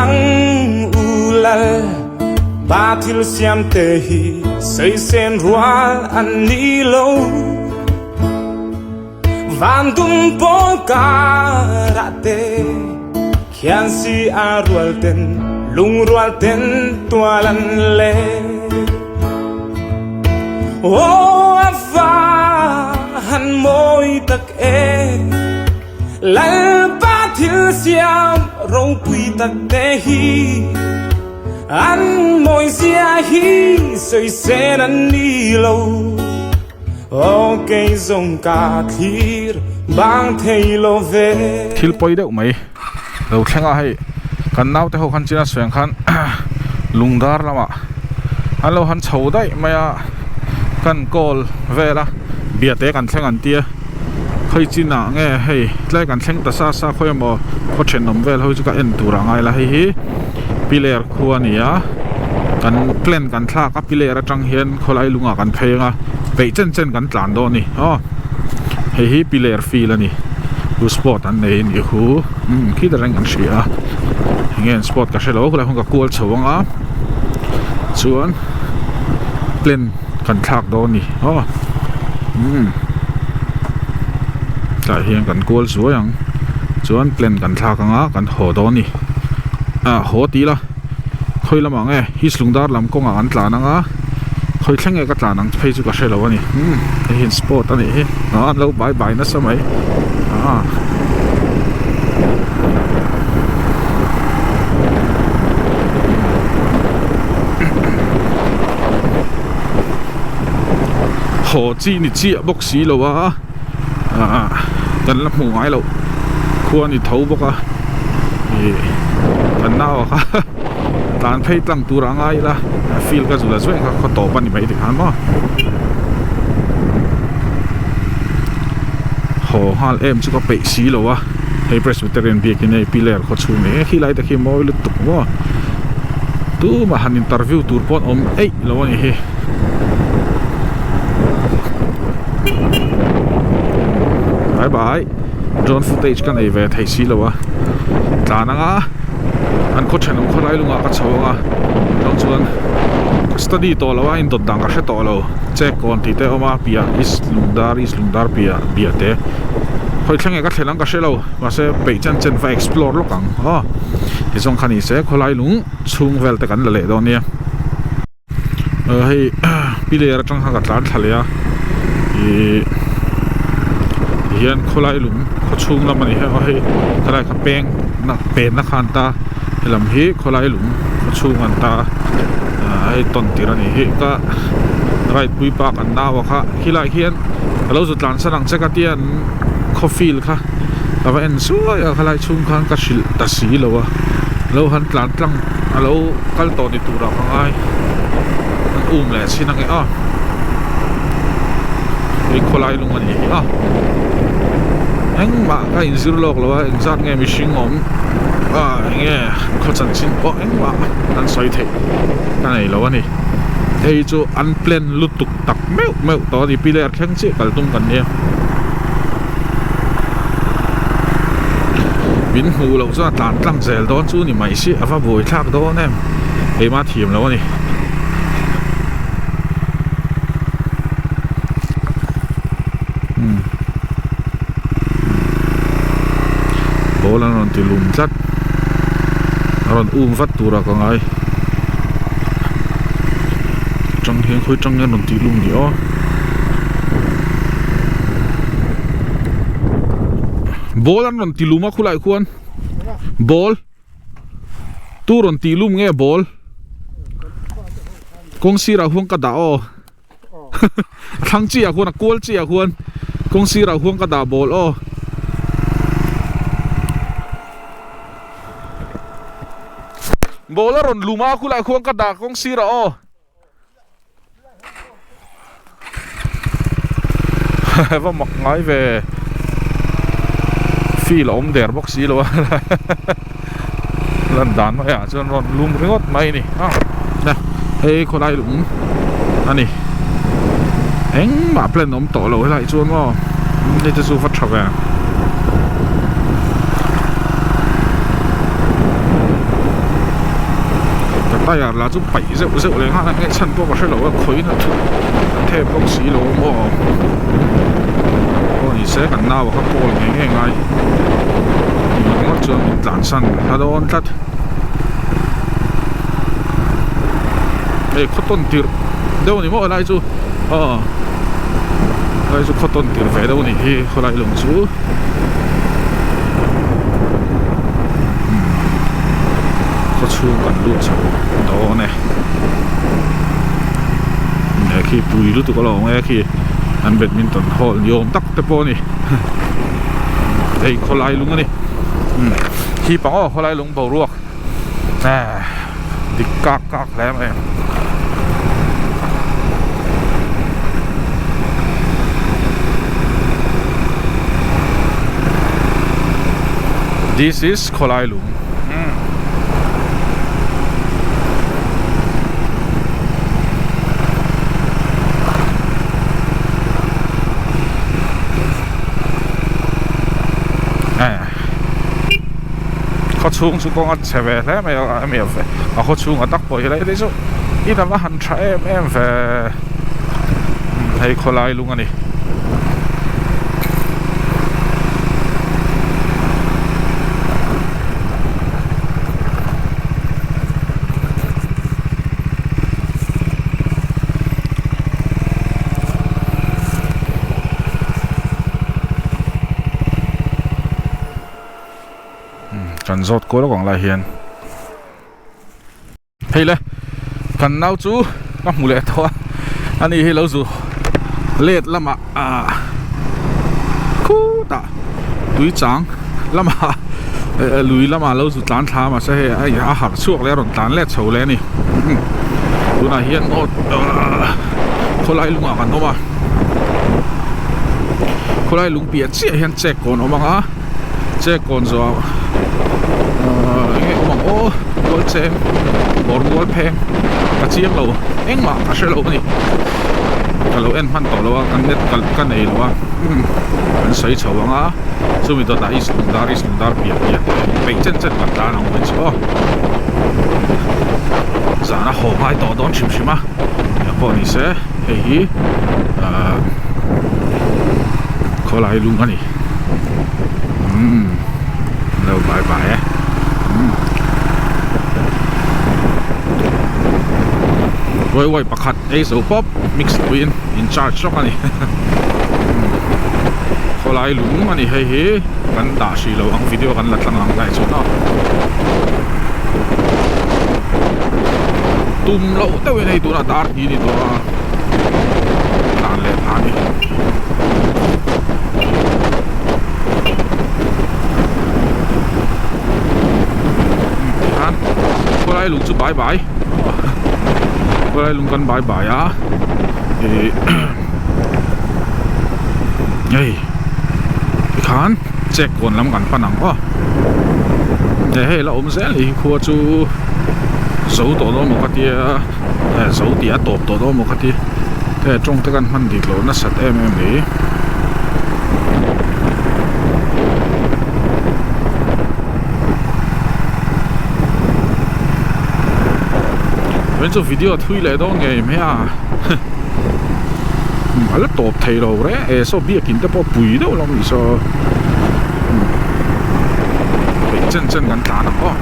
ang u lal pa thil siam te hi sawi sen rual an ni lo. Van dum pawl karah te khian si a rual ten lungrual ten tual an leng. Aw a va han mawi tak e Lalpa thil siam ropui tak te hi an mawi zia hi sawi sen an ni lo. Aw kei zawng ka thlir bang thei lo ve. Thil pawi deuh mai lo thleng a hei kan naute ho khan china suang khan lungdar lamah an lo han chho daih mai a kan call vel a biate kan thleng an tia khawi chinah nge hei tlai kan thleng ta sa sa khawi emaw khaw thenawm vel ho chu ka en tur a ngai la hei hi piler khua a ni a kan plan kan thlak a piler atang hian khawlai lungah kan phei ang a peih chen chen kan tlan dawn a ni aw hei hi piler field a ni chu sport an nei a nih hu umm khi ta reng an hria a enge an sport ka hrelo khulai hun ka kual chho ang a chuan plan kan thlak dawn a ni aw umm tah hian kan kual zuai ang chuan plan kan thlak ang a kan haw dawn a ni ah haw ti ila khawi lamah nge hislungdar lam kawngah an tlan ang a khawi thleng nge ka tlan ang phei chu ka hrelo a ni umm hei hi an sport a nih hi ah an lo bai bai nasa mai ah. Haw chi ni chiah bawk si lo a ah kan la hmuh ngai loh khua ni tho bawk a ih kan nau a kha tlan phei tlang tur a ngai ila a field ka zula zuaih kha khaw tawp a ni mai tikhan maw haw nghal em chu ka peih si lo a hei Presbyterian biakin hei pillar khaw chhung ni khi lai te khi mawi lutuk maw tumah han interview tur pawh an awm eih lo a ni hi. Bye bye drone footage ka nei ve thei si lo a tlan anga an khaw thenawm khawlai lungah ka chho anga chuang chuan ka study tawh lo a indawt dan ka hre tawh lo check kawn tih te a awm a piah east lungdar east lungdar piah biah te hawi thleng nge ka thlen ang ka hre lo mahse peih chen chen va explore lawk ang aw tichuan kha ni se khawlai lung chhung vel te kan la leh dawn nia. Hei piler atang khan ka tlan thla leh a ihh tihian khawlai lung khaw chhung lam a ni a hei helai kha peng na pen na khan ta helam hi khawlai lung khaw chhung an ta ah hei tawn tir a ni hi ka ride pui pa kan nau a kha khilai khian ka lo zu tlan san ang che ka tia an khaw field kha ka va en suai a khalai chhung khan ka hrilh ta si lo a lo han tlan tlang. A lo kal tawh ni turah ka ngai an um leh chin ange a hei khawlai lung a nih hi a engmah ka inzir lawk lo a engzat nge mihring awm a enge khaw chanchin pawh engmah an sawi theih ka nei lo a ni hei chu an plan lutuk tak meuh meuh tawh a ni pillar thleng chiah kal tum kan nia. Min hmuh loh chuan a tlan tlang zel dawn chu ni mai si a va buai thlak dawn em keimah thiam lo a ni. Ball an rawn ti lum tlat a rawn um vat tur ah ka ngai tang hian khawi tang hian rawn tih lum ni aw. Ball an rawn ti lum a khulai khuan ball tu rawn tih lum nge ball kawng sirah huan ka dah aw a thlang chiah ah khuan a kual chiah ah khuan kawng sirah huan ka dah ball aw. Ball a rawn lum a khulai khuan ka dah kawng sirah aw. Va mak ngai ve feel a awm der bawk si lo a lan dan mai ah chuan rawn lum ringawt mai a ni a hei khawlai lung a ni engmah plan awm tawh lo helai chuan maw hei te chu va tha ve. Tyre lah chu paih zeuh zeuh leh nghal a nge chhan pawh ka hre lo a khawiin a thut a thep bawk si lo a maw aw ni se kan nau a kha call ngei ngei ngai tih ringawt chuan min tlansan hla dawn tlat hei khaw tawn tirh deuh a ni maw helai chu aw helai chu khaw tawn tirh ve deuh a nih hi khawlai lawng chu. Khaw chhung kan lut chho dawn e he khi pui lutuk a lo awm e khi an badminton hall ni awm tak te pawh a ni hei khawlai lung a ni khi pang aw khawlai lung boruak dik kak kak hle mai. This is khawlai lung Khaw chhung chu kawng a chhe ve hle mai a hemi a khaw chhung a tak pawh hi lai te chu in a va han tha em em ve hei khawlai lung a ni. Kan zawt kual vang lai hian hei le kan nau chu ka hmu leh tawh a ani hi lo zu let lamah ah khutah tui chang lamah lui lamah lo zu tlan thla mahse hei a harh chhuak leh a rawn tlan let chho leh a ni tunah hian khawlai lungah kan awm a khawlai lung piah chiah hian check kawn awm ang a check kawn zawh ah eng nge awm ang aw mual cheng bawr mual pheng ka chiang lo engmah ka hre lo a ni ka lo en hman tawh lo a ka net ka nei lo a kan sawi chho ang a chumi dawtah east lungdar east lungdar piah piah peih chen chen kan tlan ang mai chu aw zan a haw ngai tawh dawn hrim hrim a eng pawh ni se hei hi ahh khawlai lung a ni umm lo bai bai e umm uai uai pakhat ei zo pawp mix puiin in charge hlawk a ni khawlai lung a ni hei hi kan dah hrih lo ang video kan la tlang ang lai chuan aw tum loh deuhin hei tunah dar hi ni tawh a tlan leh phah a ni tikhan khawlai lung chu bai bai khawlai lung kan bai bai a ih hei tikhan check kawn lam kan pan ang aw hei la awm zel hi khua chu zo tawh dawn maw ka tia zo tih a tawp tawh dawn maw ka tia hei tawng te kan hman dik loh nasat em em ni chuan chu video thui leh dawn ngei mai a a la tawp thei lo reng e saw biakin te pawh pui deuh lo ni saw peih chen chen kan tlan ang aw.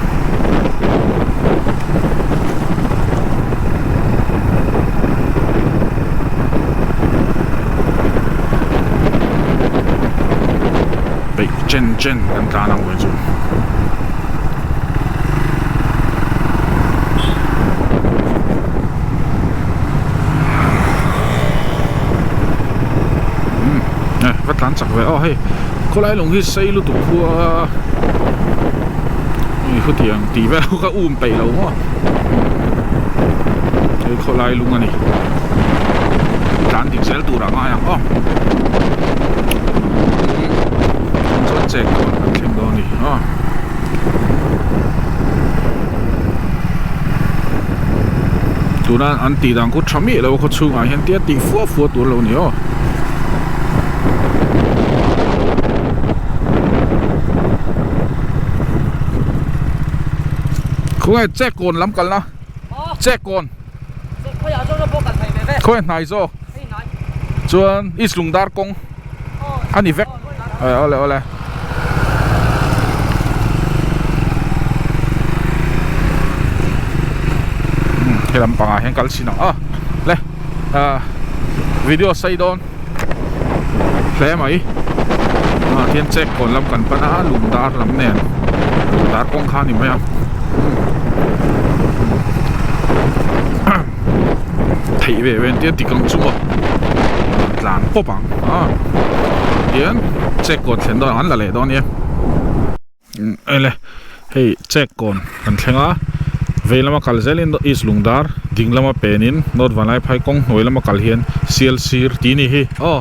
Peih chen chen kan tlan ang chu. Va tlan chak ve aw hei khawlai lung hi sei lutuk khua khutiang tih vel ka um peih lo maw hei khawlai lung a ni tlan dik zel tur ah ngai ang aw chuan chek dawn kan thleng dawn a ni aw. Tuna an tih dan khu tha miah lo a khaw chhungah hian tia tih fua fua tur a lo ni aw. Khawnge check kawn lam kalna. Check kawn. Khawi hnai zawk. Chuan East Lungdar kawng a ni vek. Awle awle. He lampangah hian kal chhin ang a le video sei dawn hle mai ah hian check kawn lam kan pan a lungdar lam nen lungdar kawng kha a ni mai a theih ve ve tia dik ang chu maw tlan pawp ang a tian check kawn thlen dawn ang an la leh dawn nia. Ele hei check kawn kan thleng a vei lama kal zelin east lungdar ding lama penin north vanlaiphai kawng hnuai lama kal hian sial sir tih a ni hi aw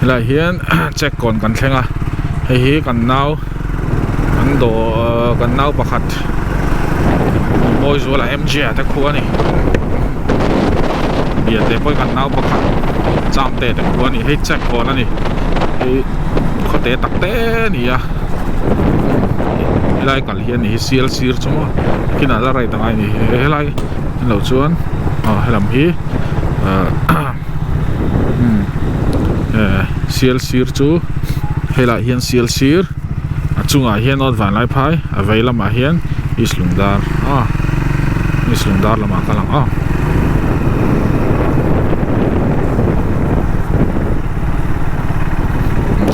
helaiah hian check kawn kan thleng a hei hi kan nau kan dawh kan nau pakhat Mawizuala M J a te khu a ni biate pawh hi kan nau pakhat Chamte te khu a ni hei check kawn a ni hei khawte tak te a ni a helai kal hi a ni hi sial sir chu maw kinah la right angai a ni helai en loh chuan aw helam hi ahh sial sir chu helaiah hian sial sir a chungah hian awt vanlai phai a vei lamah hian east lungdar aw east lungdar lamah ka lang aw.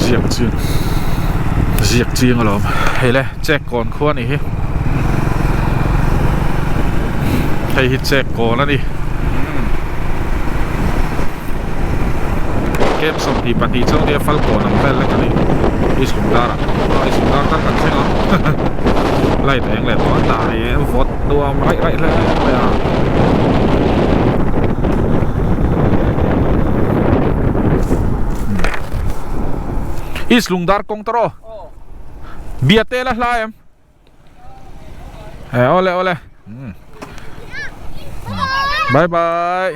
Ziak chiang ziak chiang alawm hei le check kawn khua a nih hi hei hi check kawn a ni kem 22 chuang nia fal kawn ang vel lek a ni east lungdar ah east lungdar tak kan thleng a light a eng leh tawh a hnai vawt nuam raih raih hle mai a. East Lungdar kawng ta rawh Biate la hla em Awle awle Bye bye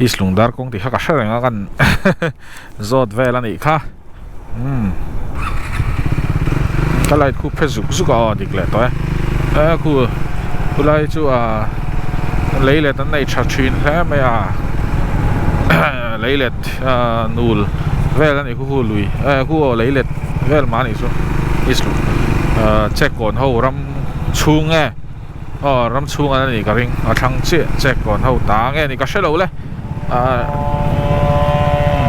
East Lungdar kawng tih kha ka hre reng a kan zawt vel a nih kha Ka light khu phe zuk zuk a aw dik leh tawh e e khu khulai chu a lei let an nei tha thin hle mai a lei let a nul vel a ni khu khu lui e khu aw lei let vel mah a nih chu check kawn ho ram chhung nge aw ram chhung an a nih ka ring a thlang chiah check kawn ho ta nge ni ka hre lo le. Ahh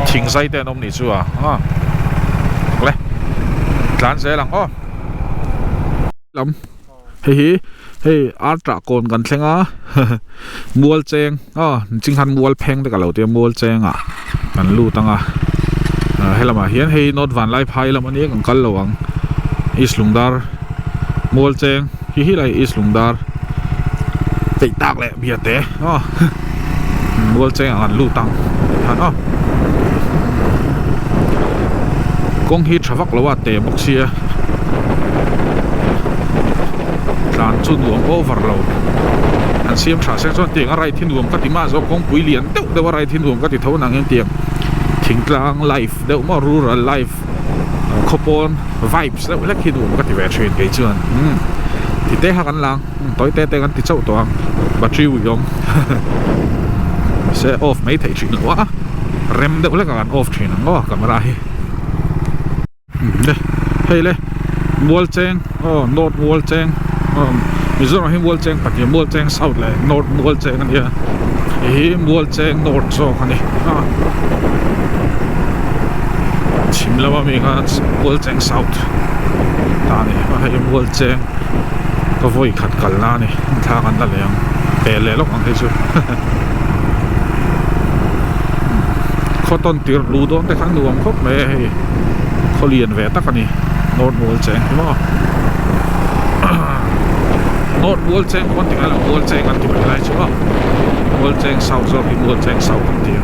thing zai te an awm nih chu a a le tlan zel ang aw lam hei hi hei ar tah kawn kan thleng a mual cheng aw ching khan mual pheng te ka lo tia mual cheng ah kan lut ang a helamah hian hei north vanlai phai lam ania kan kal lo ang east lungdar mual cheng hi hi lai east lungdar peih tak leh. Biate aw mual cheng ang an lut ang han aw kawng hi tha vak lo a te bawk sia tlan chu nuam over lo an siam tha se chuan tiang a ride hi nuam ka ti mah zawk kawngpui lian deuh deuh a ride hi nuam ka ti tho nang hian tiang thingtlang life deuh maw rural life khawpawn vibes deuh hlek hi nuam ka ti ve thin kei chuan ti te kha kan la ang. Tawi te te kan ti chauh tawh ang battery ui awm se off mai theih thin loh a rem deuh hlek a kan off thin ang aw camera hi le hei le mual cheng aw north mual cheng aw Mizoram hi mual cheng pahnih mual cheng south leh north mual cheng a nia hei hi mual cheng north zawk a ni a chhim lama mi kha mual cheng south ta a ni hei mual cheng. Ka vawi khat kal na a ni thla kan la leh ang pe leh lawk ang hei chu khaw tawn tir lu dawn te kha a nuam khawp mai a hei khaw lian ve tak a ni north mual cheng hi maw north mual cheng pawn ti ngailo mual cheng an ti mai lai chu a mual cheng south zawk hi mual cheng south an ti a.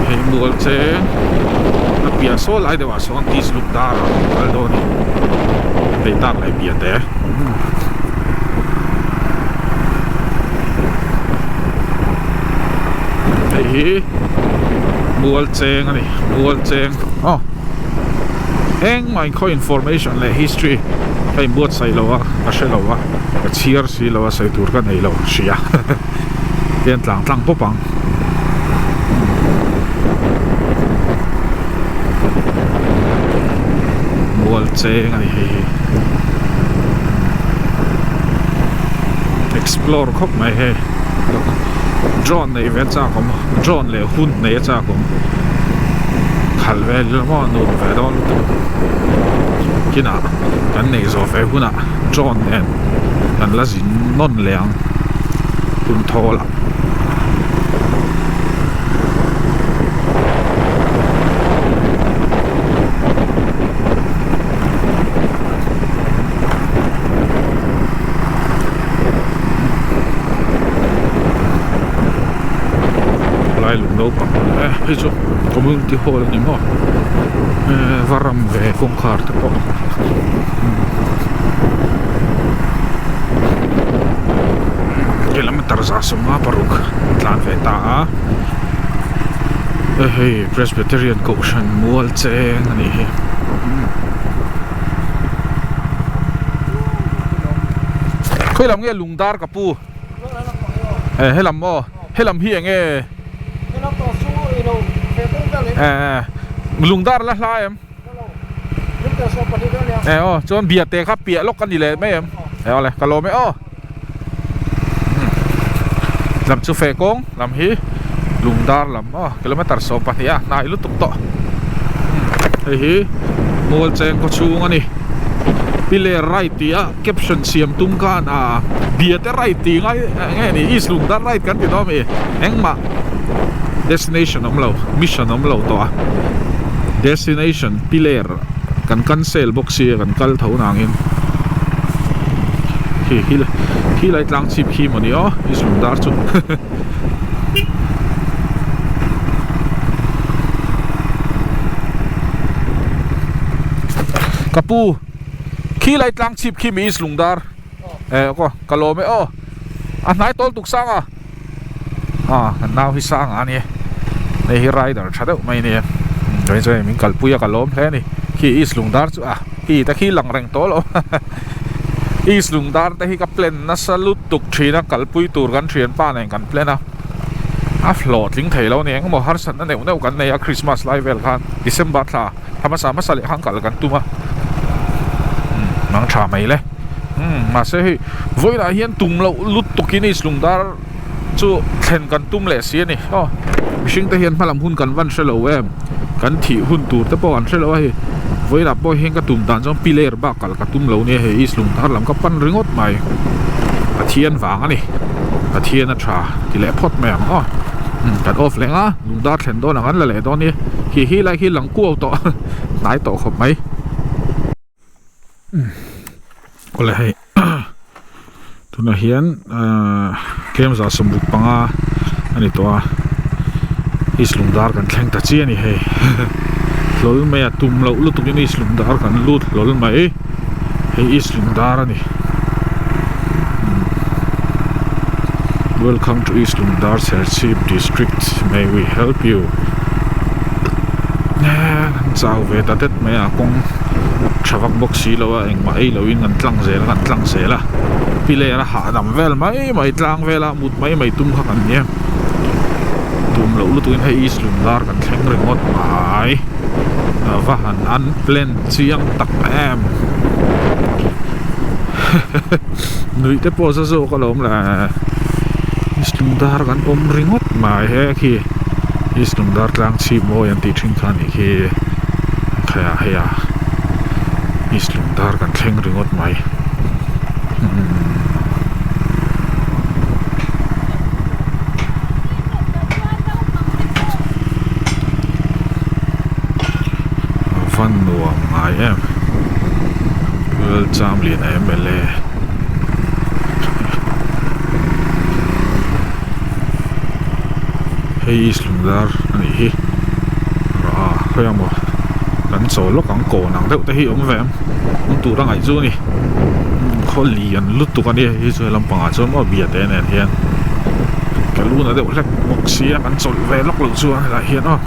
Hei mual che a piah saw lai deuh ah sawn east luk dar a awm kal dawn a ni hei tak leh piah te hei hi. Mual cheng a ni mual cheng aw engmah in khaw information leh history ka in buatsaih lo a ka hre lo a ka chhiar si lo a sawi tur ka nei lo hria tian tlang tlang pawp ang. Mual cheng a ni hei hi explore khawp mai hei drone neih ve chak awm drone leh hun neih a chak awm khalh ve ila maw nuam ve dawn lutuk kinah kan neih zawh ve hunah drone nen kan la zin nawn leh ang hun thawl ah. Lai lung naupang e hei chu community hall a ni maw eh va ram ve kawngkhar te pawh kilometer 156 tlan ve ta a hei Presbyterian kohhran mual cheng a nih hi. Khawi lam nge lungdar ka pu eh helam maw helam hi eng nge eh lungdar la hla em eh aw chuan biate kha piah lawk a ni leh mai em eh awle ka lawm e aw lam chu feh kawng lam hi lungdar lam aw kilometer 12 a hnai lutuk tawh hei hi mual cheng khaw chhung a ni piler right tih a caption siam tum khan ah biate right tih ngai nge ni east lungdar right kan ti dawn a mi engmah destination awm lo mission awm lo tawh a destination piler kan cancel bawk sia kan kal tho nangin khi khi khi lai tlang chhip khi maw ni aw i zung dar chu ka pu khi lai tlang chhip khi mi i lung dar eh aw ka lawm e aw a hnai tawl tuk sang a. Ah kan nau hi sang a nia hei hi rider tha deuh mai a nia chuan chuan min kalpui a ka lawm hle a ni khi east lungdar chu a khi te khi lang reng tawh lo east lungdar te hi ka plan nasa lutuk thin a kalpui tur kan thianpa nen kan plan a a hlawhtling thei lo a ni engemaw harsatna neuh neuh kan nei a christmas lai vel khan december thla hmasa hmasa leh khan kal kan tum a mang tha mai le umm mahse hei vawiinah hian tum loh lutuk in east lungdar chu thlen kan tum leh si a ni aw mihring te hian hmalam hun kan van hre lo em kan thih hun tur te pawh kan hre lo a hei vawiinah pawh hian ka tum dan chuan piler bak kal ka tum lo nia hei east lungdar lam ka pan ringawt mai Pathian vang a ni Pathian a tha ti leh phawt mai ang aw kan off leh ang a lungdar thlen dawn ang an la leh dawn nia khi hi lai khi lang kuau tawh hnai tawh khawp mai awle hei tunah hian ahh tlem 165 a ni tawh a east lungdar kan thleng ta chiah a ni hei hlawl mai a tum loh lutuk in east lungdar kan lut hlawl mai hei east lungdar a ni welcome to east lungdar serchhip district may we help you kan chau ve ta det mai a kawng tha vak bawk si lo a engmah ei lo in kan tlang zel a kan tlang zel a piler a hahdam vel mai mai tlang vel a mut mai mai tum kha kan nia tum loh lutuk in hei east lungdar kan thleng ringawt mai a va han unplanned chiang tak em nuih te pawh za zawk alawm le east lungdar kan awm ringawt mai he khi east lungdar tlang chhip mawi an tih thin kha a nih khi khai ah hei ah east lungdar kan thleng ringawt mai umm. A va nuam ngai em Lalchamliana mla hei east lungdar a nih hi a khawi ang maw kan chawl lawk ang kawn ang deuh te hi awm ve ang awm tur a ngaih chu a ni khaw lian lutuk a nia hei hi chu he lampangah chuan maw biate nen hian ka luna deuh hlek bawk sia kan chawlh ve lawk loh chuan helaiah hian aw.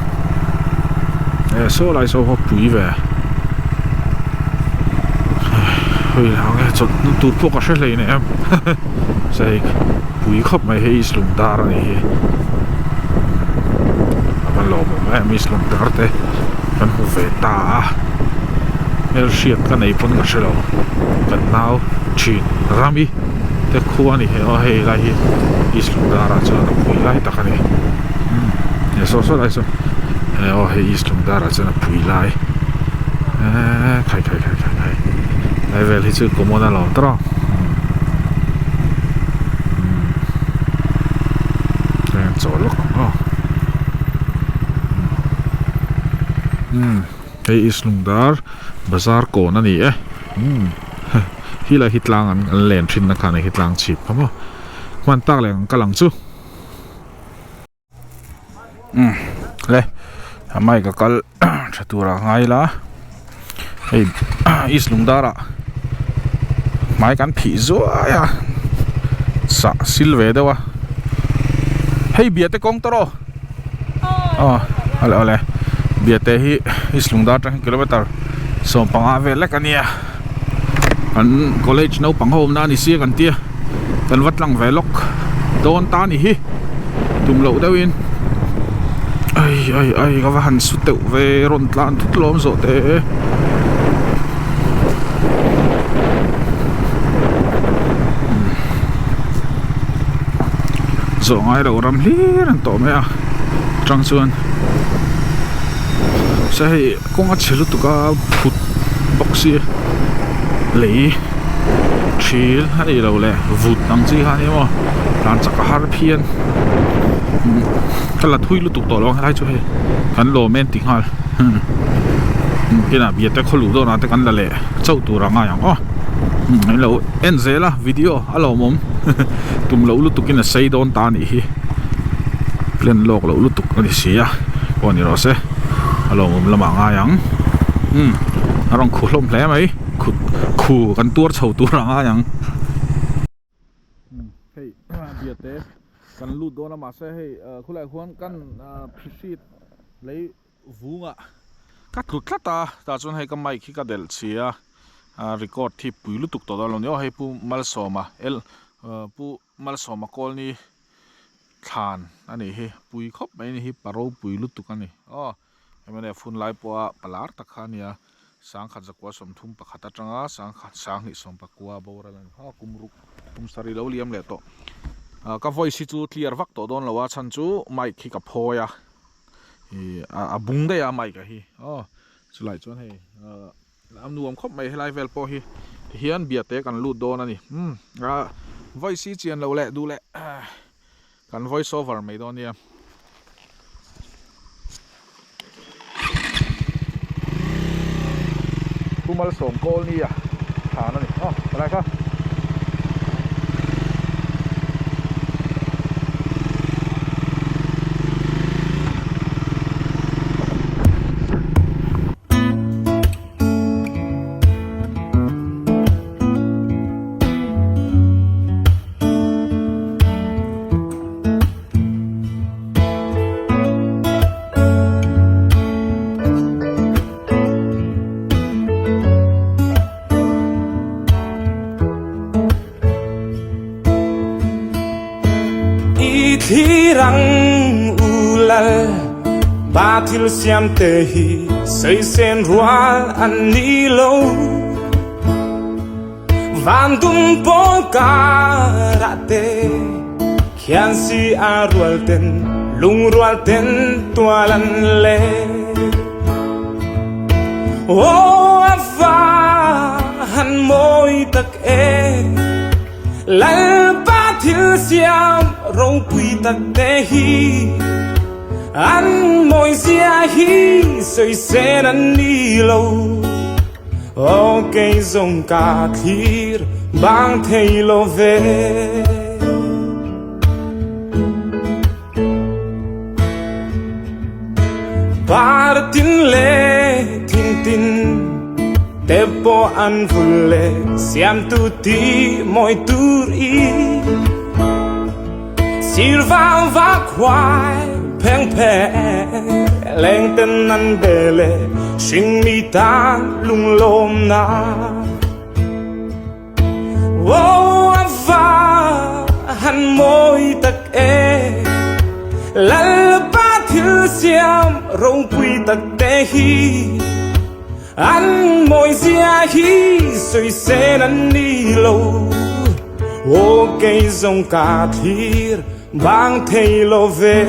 E saw lai saw khaw pui ve hei lah nge chawlh na tur pawh ka hre hlei nei em se hei pui khawp mai hei east lungdar a nih hi a va lawmawm em east lungdar te kan hmu ve ta a hmelhriat ka nei pawn ka hrelo kan nau thin rami te khua a ni hei aw hei lai hi east lungdar ah chuan a pui lai tak a ni umm saw saw lai saw eh aw hei east lungdar ah chuan a pui lai eee khai khai khai khai khai lai vel hi chu common a lawm tawrh ang umm umm chawl lawk ang aw umm hei east lungdar bazar kawn a ni e umm hi lai hi tlang an len thin na khan hei hi tlang chhip kha maw hman tak leh ang kal ang chu. Umm le a mic a kal tha tur a ngai la hei east lungdar ah hmai kan phih zuai a sah sil ve deuh a hei biate kawng tawrh aw aw awle awle biate hi east lungdar atang hian kilometer 15 vel lek a nia kan college naupang ho awmna a ni sia kan tia kan va tlang ve lawk dawn ta a ni hi tum loh deuhin ai ai ai ka va han su teuh ve rawn tlan thut lawm zawh te zawh ngai loh ram hlir an tawh mai a tang chuan se hei kawng a chhe lutuk a phut bawk si lei thil a nih loh leh vut ang chi kha a ni maw tlan chak a har phian ka la thui lutuk tawh lo ang helai chu hei kan lawm e an ti nghal kinah biate khaw luh dawnah te kan la leh chauh tur a ngai ang aw an lo en zel a video a lawmawm tum loh lutuk in a sei dawn ta a nih hi plan lawk loh lutuk a ni si a pawh ni rawh se a lawmawm lamah a ngai ang umm a rawn khu hlawm hle mai khu khu kan tuar chho tur a ngai ang hei biate kan lut dawn a mahse hei khulaiah khuan kan phihrit lei vungah ka tlu tlat a tah chuan hei ka mic hi ka delh chhi a a record hi pui lutuk tawh dawn lo ni aw hei pu Malsawma el pu Malsawma Kawlni thlan a nih hi pui khawp mai a ni hi pa ropui lutuk a ni aw mnf hun lai pawha palar tak kha a nia sangkhat zakua 31 atanga sangkhat sanghnih sawmpakua boral a ni a kum ruk kum sarih lo liam leh tawh ka voice hi chu clear vak tawh dawn lo a chhan chu mic hi ka phawi a. Ih a bung daih a mic ah hi aw chulai chuan hei a nuam khawp mai helai vel pawh hi tihian biate kan lut dawn a ni umm a voice hi chian loh leh duh leh kan voice over mai dawn nia. Pu Malsawm Kawlni a thlan a ni aw helai kha. I thlir ang u lal pa thil siam te hi sawi sen rual an ni lo van dum pawl karah te khian si a rual ten lungrual ten tual an leng Aw a va han mawi tak e Lalpa thil siam ropui tak te hi An mawi zia hi sawi sen an ni lo Aw kei zawng ka thlir bang thei lo ve. Par tin leh thing tin te pawh an vul leh siamtu ti mawi tur i sir vang vak huai. pheng phe leng ten an be le hringmi tan lunglawmnak. Aw a va han mawi tak e Lalpa thil siam ropui tak te hi An mawi zia hi sawisel an ni lo Aw kei zawng ka thlir bang thei lo ve.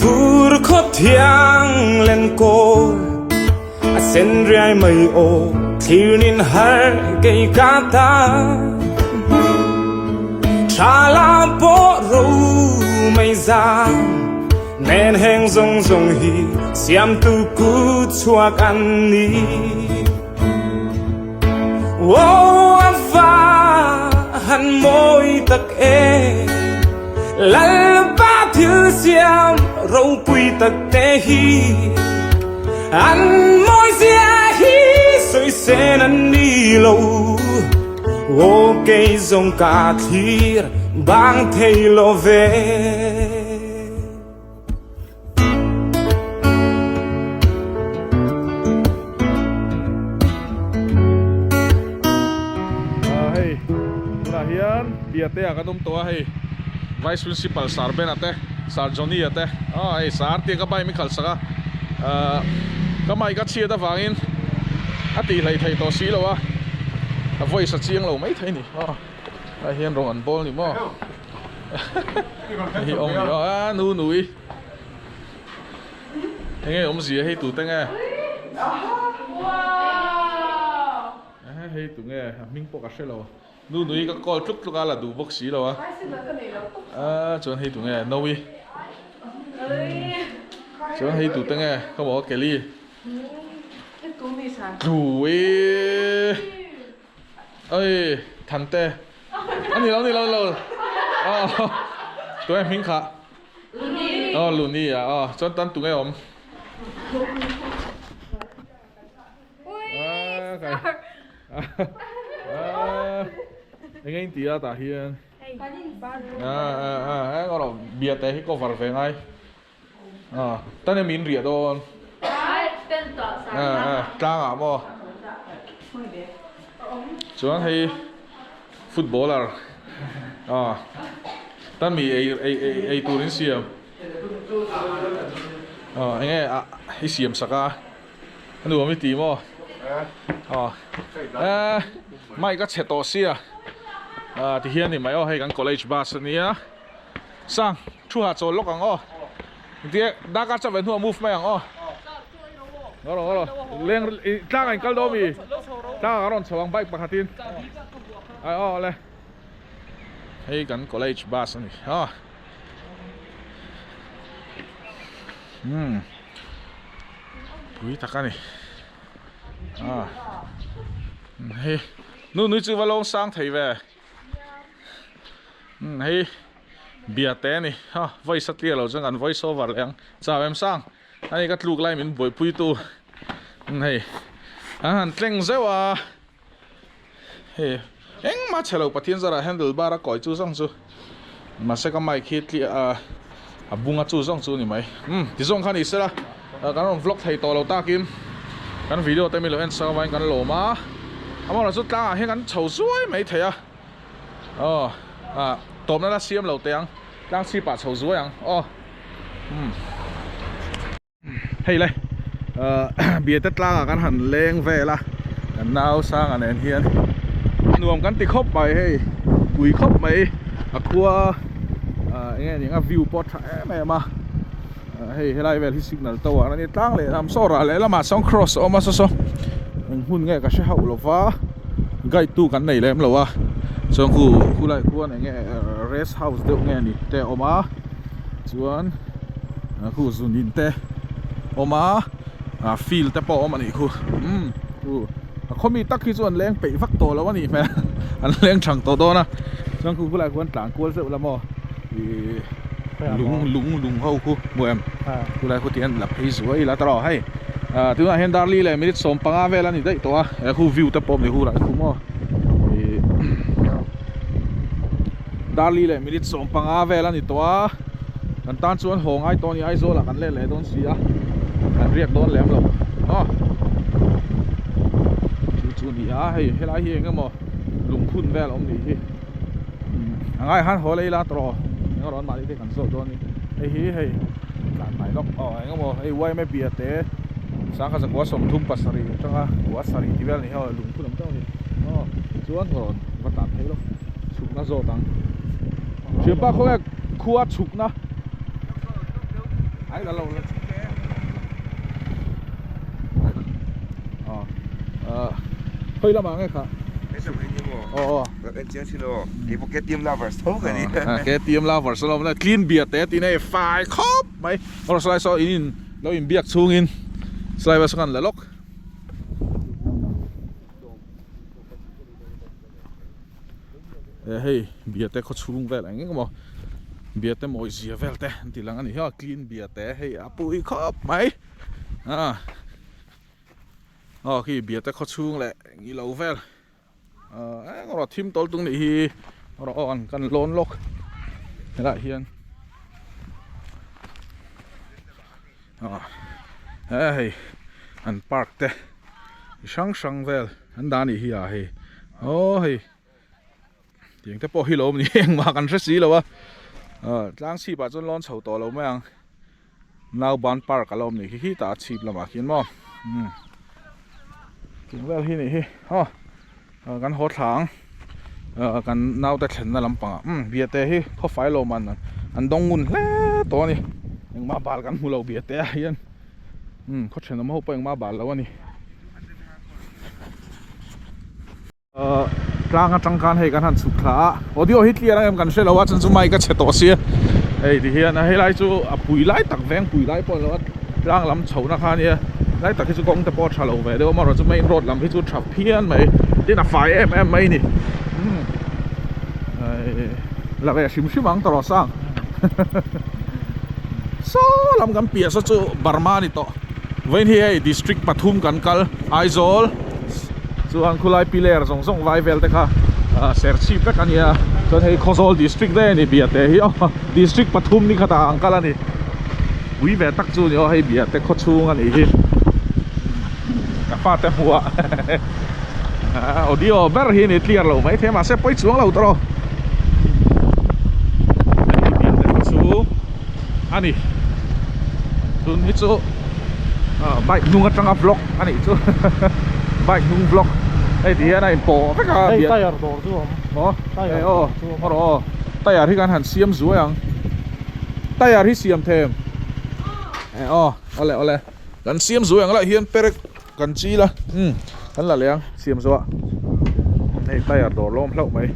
Fur khaw thiang len kawl a sen riai mai aw thlir nin har kei ka ta Tha la pawh ro mai zam nen heng zawng zawng hi siamtu kut chhuak an ni. Aw a va han mawi tak e Lalpa thil siam ropui tak te hi An mawi zia hi sawi sen an ni lo Aw kei zawng ka thlir bang thei lo ve. Hei tunah hian Biate ah kan awm tawh a hei Vice Principal Sir Ben-a te Sir Johnny-a te aw hei Sir tia ka bike min khalh sak a ahh ka mic a chhiat avangin a tih hleih theih tawh si lo a a voice a chiang lo maithei a ni aw hei hian rawng an bawl ni maw. Hei awm ni a nu nui enge awmzia hei tute nge hei tunge a hming pawh ka hre lo nu nui ka call tluk tluk a la duh bawk si lo a chuan hei tunge Noe chuan hei tute nge ka maw Kelly Tlu e. Oi Thante a ni lo ni lo lo aw tunge hming kha aw Luni a aw chuan tan tunge awm enge in ti a tah hian a a a rawh biate hi cover ve ngai. Ah, tan em in riah dawn. Ah, ah, tlangah maw. Chuan hei footballer. Ah, tan mi ei ei ei ei tur in siam. Ah, enge a i siam sak a. A nuam i ti maw? Ah, eh, mic a chhe tawh sia. Ah, tihian ni mai aw hei kan college bus ania. Sang, thu ha chawl lawk ang aw. Engtin darkar chauh ve hnuah move mai ang aw. Ngaw rawh ngaw rawh. Leng tlang ah in kal dawn mi? Tlang ah ka rawn chho ang bike pakhatin. Ai aw le. Hei kan college bus a ni a. Hmm. Pui tak a ni. Ah. Hei nu nui chu va lawng sang thei ve. Umm hei bia te a ni a voice a clear lo chuan kan voice over leh ang chau em sang ani ka tluk lai min buaipui tu umm hei an han tleng zeuh a hei engmah chhe lo Pathian zarah handle bar a kawi chu zawng chu mahse ka mic hi tliah a a bunga chu zawng chu a ni mai umm ti zawng kha ni sela kan rawn vlog thei tawh lo takin kan video te mi lo en sak avangin kan lawm a amaherawhchu chu tlangah hian kan chho zuai mai thei a. Aw ah tawpna la siam lo teh ang tlang chhip ah chho zuai ang aw umm hei le ah biate tlang ah kan han leng vel a kan nau sanga nen hian nuam kan ti khawp mai hei pui khawp mai a khua ah eng nge ni ang a view pawh a tha em em a hei helai vel hi signal tower a ni tlang leh lam saw rah leh lamah sawn cross a awm a saw saw eng hmun nge ka hre hauh lo va guide tu kan nei lem lo a chuan khu khulai khuan eng nge rest house deuh nge ni te a awm a. Chuan khu zunin te awm a ah field te pawh a awm a nih khu umm khu a khaw mi tak hi chu an leng peih vak tawh lo a nih hmel an leng thang tawh dawn a chuan khu khulaiah khuan tlan kual zeuh la maw ihh lung lung lung ho khu hmu em khulai khu tihian la phei zuai ila tawh hei ah tunah hian darli leh minute 15 vel a ni daih tawh a he khu view te pawh a awm ni khulai khu maw ihh. Darli leh minute 15 vel a ni tawh a, kan tan chuan haw ngai tawh a ni Aizawl ah kan let leh dawn si a, kan riak dawn lem lo aw chu chu a ni a hei helai hi eng emaw lungphun vel a awm nih hi a ngai han haw leh ila tawh eng erawh an mahni te kan zawh dawn a ni hei hi hei tlan hnai lawk aw eng emaw hei yma bia te sangha zakua 37 atanga kua sarih tih vel a ni hi aw lungphun awm teuh a ni aw chuan rawn va tlan phei lawk. Chhukna zawt ang. Thianpa khawnge khua chhukna. Ai la lo la. Ah. Khoi lamah nge kha? Aw aw. KTM lovers tho ka ni. KTM lovers alawm le clean beer te tih nei fai khawp mai. Aw saw in in lo inbiak chhungin slai bus kan la lawk. Hei biate khaw chhung vel eng eng emaw biate mawi zia vel te an tih lang a ni hi a clean biate hei a pui khawp mai a aw khi biate khaw chhung leh eng ilo vel eng erawh thim tawl tung nih hi erawh aw an kan lawn lawk helaiah hian a hei an park te chi hrang hrang vel an dah a nih hi a hei aw hei tiang te pawh hi lo awm ni engmah kan hre si lo a ah tlang chhip ah chuan lawn chho tawh lo mai ang nauban park a lo awm ni khi khitah a chhip lamah khian maw umm tiang vel hi a nih hi aw kan haw thla ang ah kan naute thlenna lampangah umm biate hi khawfai lawm an an dawng ngun hle tawh a ni engmah bal kan hmu lo biate ah hian. Umm khaw thenawm ho pawh engmah bal lo a ni. Ahh tlang atang khan hei kan han chhuk thla a audio hi clear ang em kan hre lo a chuan chu mic a chhe tawh sia hei ti hian a helai chu a pui lai tak veng pui lai pawh a ni lo a tlang lam chhohna kha ania lai tak hi chu kawng te pawh a tha lo ve deuh a amaherawhchu main road lam hi chu tha phian mai tin a fai em em mai a ni umm la ve hrim hrim ang tawh rawh sang. Saw lam kan piah saw chu Burma a ni tawh vawiin hi hei district pathum kan kal Aizawl chuan khulai piler zawng zawng vai vel te kha ah serchhip vek a nia chuan hei Khawzawl district daih a ni Biate hi aw district pathum ni khatah an kal a ni pui ve tak chu a ni aw hei Biate khaw chhung a nih hi ka fate hmuh ah audio ber hi a ni clear lo maithei mahse pawi chuang lo tawh hei Biate khaw chhung. a ni tun hi chu bike hnung atanga vlog a nih chu bike hnung vlog hei ti hian a inpawh vek a hei tire dawr chu a awm maw tire dawr chu a awm aw tire hi kan han siam zuai ang tire hi siam them aw awle awle kan siam zuai ang lah hian perek kan chil a umm kan la leh ang siam zuah hei tire dawr lawm hlauh mai.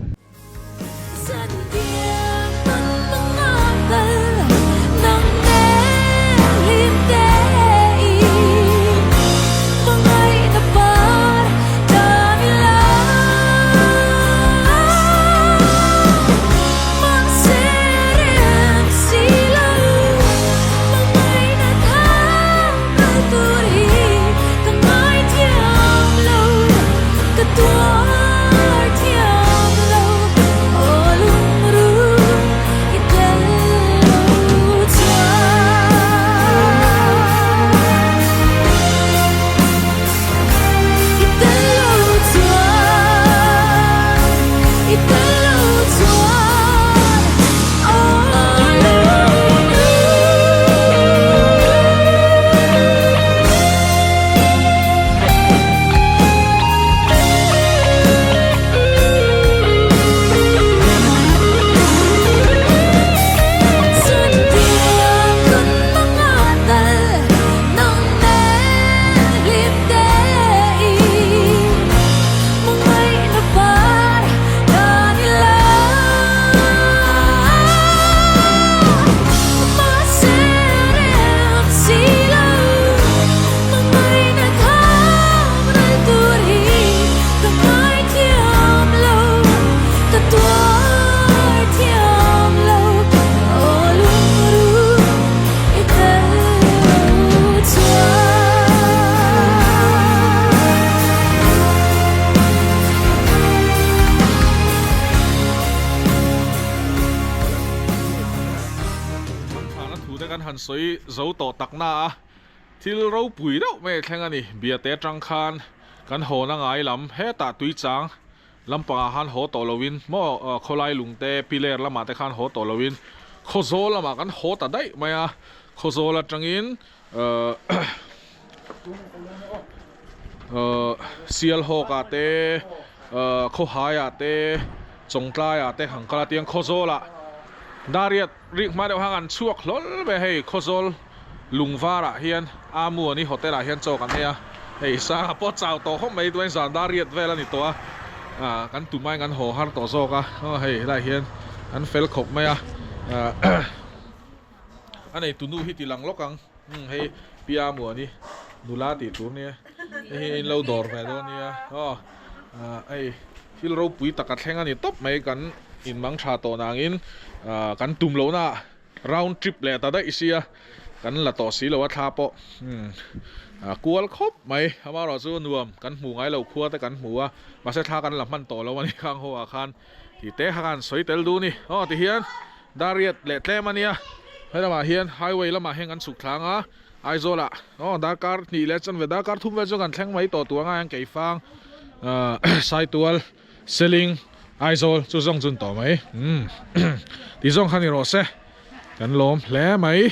han sawi zo tawh tak na a, thil ropui deuh mai a thleng a ni. Biate atang khan kan haw na ngai lam hetah tuichang lampangah khan haw tawh loin maw khawlai lungte piler lamah te khan haw tawh loin Khawzawl lamah kan haw ta daih mai a, Khawzawl atangin ahh ahh Sialhawk ah te ahh Khawhai ah te Chawngtlai ah te han kal a tiang Khawzawl ah Dariat rik hma deuh khan an chhuak hlawl mai a hei Khawzawl lungvar ah hian Amuani hotel ah hian chaw kan ei a hei sanga pawh chau tawh khawp mai tuain zan Dariat vel a ni tawh a ah kan tumah in kan haw har tawh zawk a aw hei helaiah hian an fel khawp mai a ah. A nei tunu hi ti lang lawk ang umm hei Pi Amuani nula tih tur nia hei hi in lo dawr ve dawn nia aw ah hei thil ropui tak a thleng a ni tawp mai kan in mang tha tawh nangin ah kan tum lohna ah round trip leh ta daih sia kan la tawh si lo a thla pawh umm ah kual khawp mai amaherawh chu nuam kan hmu ngai lo khua te kan hmu a mahse thla kan la hman tawh lo a ni khang ho ah khan tih te kha kan sawi tel duh a ni aw tihian. Dariat leh tlem a nia helamah hian highway lamah hian kan chhuk thlang a Aizawl ah aw darkar hnih leh chanve darkar thum vel chu kan thleng mai tawh tur anga hian Keifang ah Saitual Seling Aizawl chu zawng chun tawh mai umm ti zawng kha ni rawh se kan lawm hle mai.